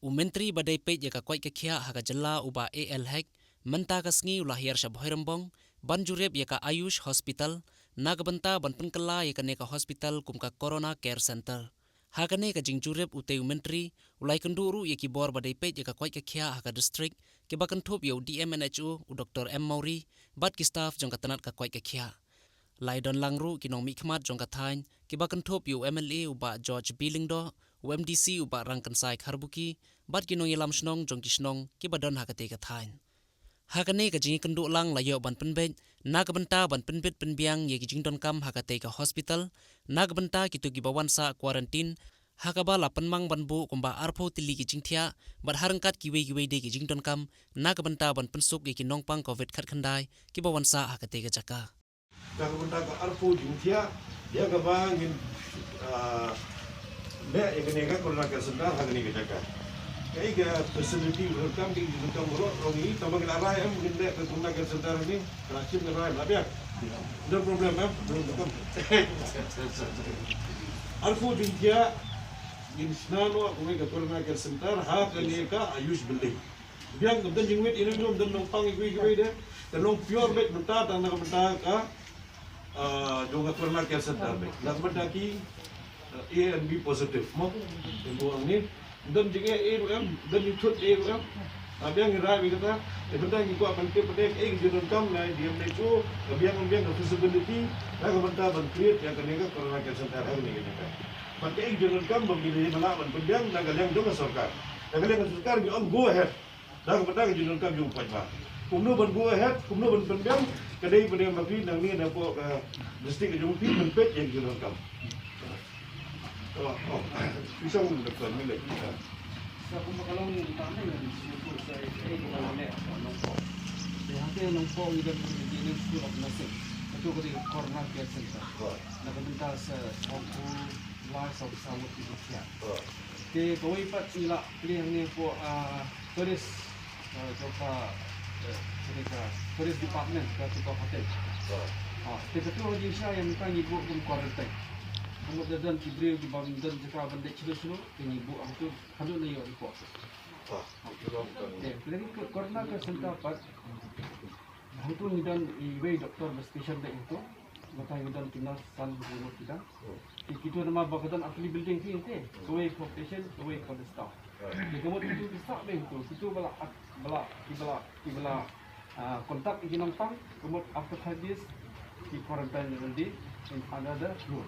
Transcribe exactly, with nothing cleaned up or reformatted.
U Myntri ba dei peit ïa ka koit ka khiah ha ka jylla u Bah A L Hek, mynta ka sngi u la hiar sha Bhoirymbong ban jurip ïa ka Ayush Hospital, na ka bynta ban pynkylla ïa kane ka hospital kum ka Corona Care Center. Ha kane ka jingjurip, utei u Myntri u la ïakynduh ruh ïa ki bor ba dei peit ïa ka koit ka khiah ha ka district, kiba kynthup ïa u D M N H O, u Doctor M Mawrie, bad ki staff jong ka tnat ka koit ka khiah. La ïadon lang ruh ki nongmihkhmat jong ka thaiñ, kiba kynthup ïa u M L A u Bah George B Lyngdoh, u M D C u Bah Rangkynsai Kharbuki, bad ki nongïalam shnong jong ki shnong kiba don ha katei ka thaiñ. Ha kane ka jingïakynduh lang la ïoh ban pynbeit na ka bynta ban pynbit pynbiang ïa ki jingdonkam ha katei ka hospital, na ka bynta kito kiba wan sah quarantine, ha kaba la pynmang ban buh kumba arphew tylli ki jingthiah, bad ha ryngkat kiwei kiwei de ki jingdonkam na ka bynta ban pynsuk ïa ki nongpang covid khatkhyndai kiba wan sah ha katei ka jaka. Na ka bynta ka arphew jingthiah, ïa kaba ngin, ah, leh ïa kane ka Corona Care Center ha kane ka jaka. Kaei ka facility ruh kam, kaei ka kam ruh, ruh ngi, tang ba ngin rai em, ngin leh ka Corona Care Center ni, ka la shim ngin rai, la biang. No problem em, no problem. Arphew jingthiah, ngin shna noh kawei ka Corona Care Center ha kane ka Ayush Building. Biang, ym don jingwit ïa nongpang, ym don nongpang ïa kiwei kiwei de. Ka long pure beit mynta tang na ka bynta ka, ah, jong ka Corona Care Center beit. Na ka bynta ki, ah, A and B positive mo. Ym don jing eh, eh, ruh em, ym don jingthut eh ruh em. Ah, biang ngi rai beit kata, eh, bynta ngi kwah ban tip beit eh, eh, ka jingdonkam na D M H O, ka biang, biang ka feasibility, na ka bynta ban create ïa kane ka Corona Care Center ha kane ka jaka. Bad ka, eh, ka jingdonkam ba ngi dei ban lah ban pynbiang na ka liang jong ka sorkar. Na ka liang ka sorkar ngi ong go ahead. Da ka bynta ka jingdonkam jong u paidbah. Kumno ban go ahead, kumno ban pynbiang, ka dei pynbiang ba phi nangne napoh ka district ka jong phi pynpeit ïa ka jingdonkam. Oh, oh. Phi sngewthuh, Doctor Mile. Sa kumba ka long mynta ne, ngi sngewthuh sa ïa kaei kaba la leh ha Nongpoh. Te hangtei Nongpoh ngi don ka Indian School of Nursing. Kato ka dei ka Corona Care Center. Right. Na ka bynta sa sawphew lai sawphew saw ngut ki jingthiah. Right. Te kawei pat ngi la plie hangne hapoh, ah, tourist, ah, jong ka, eh, kane ka tourist department ka Phuket Hotel. Ah, te kato ka jingshisha ïa mynta ngi buh kum quarantine. Ka mut lada don ki briew kiba ym don jaka ban leit shuh shuh, te ngi buh hangto haduh ngi ïoh report. Ah, te lada ka Corona Care Center pat, hangto ngi don iwei doktor ba station beit hangto. Mynta ngi don ki nurse san ngut ki don. Ki, kito namar ba ka don artylli building ki te. Kawei for patient, kawei for the staff. Te ka mut kito ki staff beit hangto, kito ba la, ba la, kiba la, kiba la, ah, contact ïa ki nongpang, ka mut after five days ki quarantine already in another room.